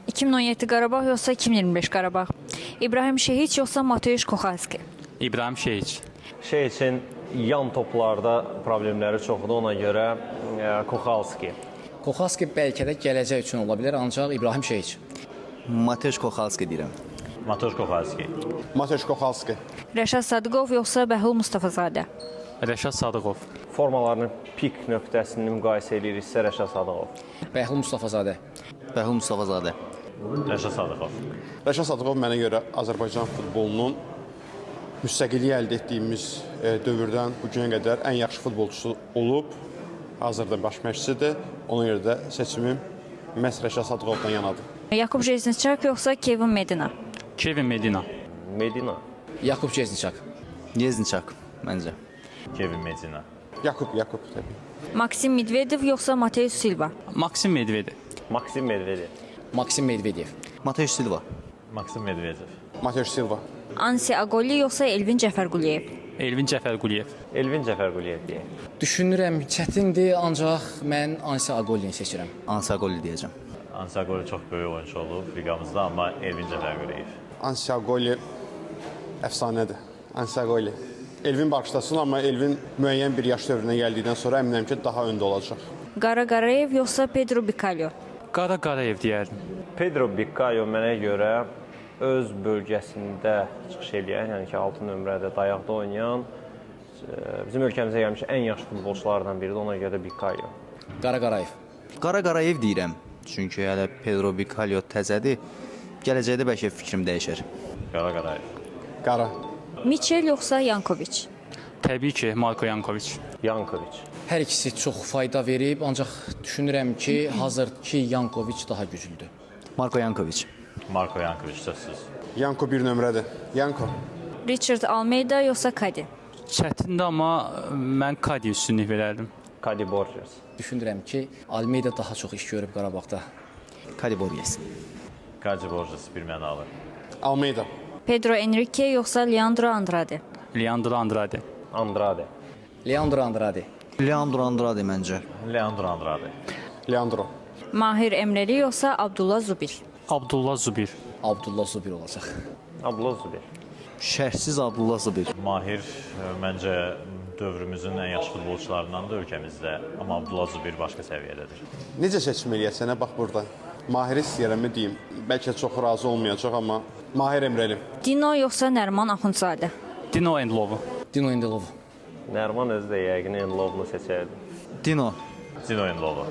2017 Qarabağ yoxsa 2025 Qarabağ? İbrahim Şehiç yoxsa Mateusz Koxalski? İbrahim Şehiç. Şehiçin yan toplarda problemləri çoxdur, ona görə Koxalski. Koxalski bəlkə də gələcək üçün ola bilər, ancaq İbrahim Şehiç. Mateusz Koxalski deyirəm. Mateusz Koxalski. Mateusz Koxalski. Rəşad Sadıqov yoxsa Bəhlul Mustafazadə? Rəşad Sadıqov. Formalarının pik nöqtəsini müqayisə eləyiriksə Rəşad Sadıqov. Bəhlul Mustafazadə. Bəhlul Mustafazadə. Rəşad Sadıqov. Rəşad Sadıqov mənə görə Azərbaycan futbolunun müstəqillik əldə etdiyimiz dövrdən bu günə qədər ən yaxşı futbolçusu olub. Hazırda baş məşqçidir. Ona görə də seçimim məhz Rəşad Sadıqovdan yanadır. Yakub Jezniçak yoxsa Kevin Medina? Kevin Medina. Medina. Yakub Jezniçak. Jezniçak məncə. Kevin Medina. Yakub təbii. Maksim Medvedev yoxsa Mateus Silva? Maksim Medvedev. Maksim Medvedev. Maksim Medvedev. Mateus Silva. Maksim Medvedev. Mateus Silva. Ansi Agolli yoxsa Elvin Cəfərquliyev? Elvin Cəfərquliyev. Elvin Cəfərquliyev deyək. Düşünürəm, çətindir, ancaq mən Ansi Agollini seçirəm. Ansi Agolli deyəcəm. Ansi Agolli çox böyük oyunçu olub liqamızda, amma Elvin Cəfərquliyev. Ansi Agolli əfsanədir. Ansi Agolli. Elvin bağışlasın, amma Elvin müəyyən bir yaş dövrünə gəldikdən sonra əminəm ki, daha öndə olacaq. Qara Qarayev yoxsa Pedro Bicalho? Qara Qarayev deyərdim. Pedro Bicalho mənə görə öz bölgəsində çıxış eləyən, yəni ki, 6 nömrədə dayaqda oynayan, bizim ölkəmizə gəlmiş ən yaxşı futbolçulardan biridir, ona görə də Bicalho. Qara Qarayev. Qara Qarayev deyirəm, çünki hələ Pedro Bicalho təzədir. Gələcəkdə bəlkə fikrim dəyişər. Qara Qarayev. Qara. Michel yoxsa Yankoviç? Təbii ki, Marko Yankoviç. Yankoviç. Hər ikisi çox fayda verib, ancaq düşünürəm ki, hazırki Yankoviç daha güclüdür. Marko Yankoviç. Marko Yankoviç sözsüz. Yanko bir nömrədir. Yanko. Richard Almeida yoxsa Kadi? Çətindir, amma mən Kadiyə üstünlük verərdim. Kadi Borges. Düşünürəm ki, Almeida daha çox iş görüb Qarabağda. Kadi Borges. Kadi Borges bir mənalı. Almeida. Pedro Enrique yoxsa Leandro Andrade? Leandro Andrade. Andrade. Leandro Andrade. Leandro Andrade məncə. Leandro Andrade. Leandro. Mahir Emreli yoxsa Abdullah Zubir? Abdullah Zubir. Abdullah Zubir olacaq. Abdullah Zubir. Şərhsiz Abdullah Zubir. Mahir məncə dövrümüzün ən yaxşı futbolçularındandır ölkəmizdə, amma Abdullah Zubir başqa səviyyədədir. Necə seçim eləyəsən, bax burada. Mahiri istəyirəmmi deyim, bəlkə çox razı olmayacaq, amma Mahir Emreli. Dino yoxsa Nərman Axundzadə? Dino Endlovu. Dino Endlovu. Nərman özü də yəqin Endlovunu seçərdi. Dino. Dino Endlovu.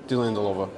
Dino Endlovu.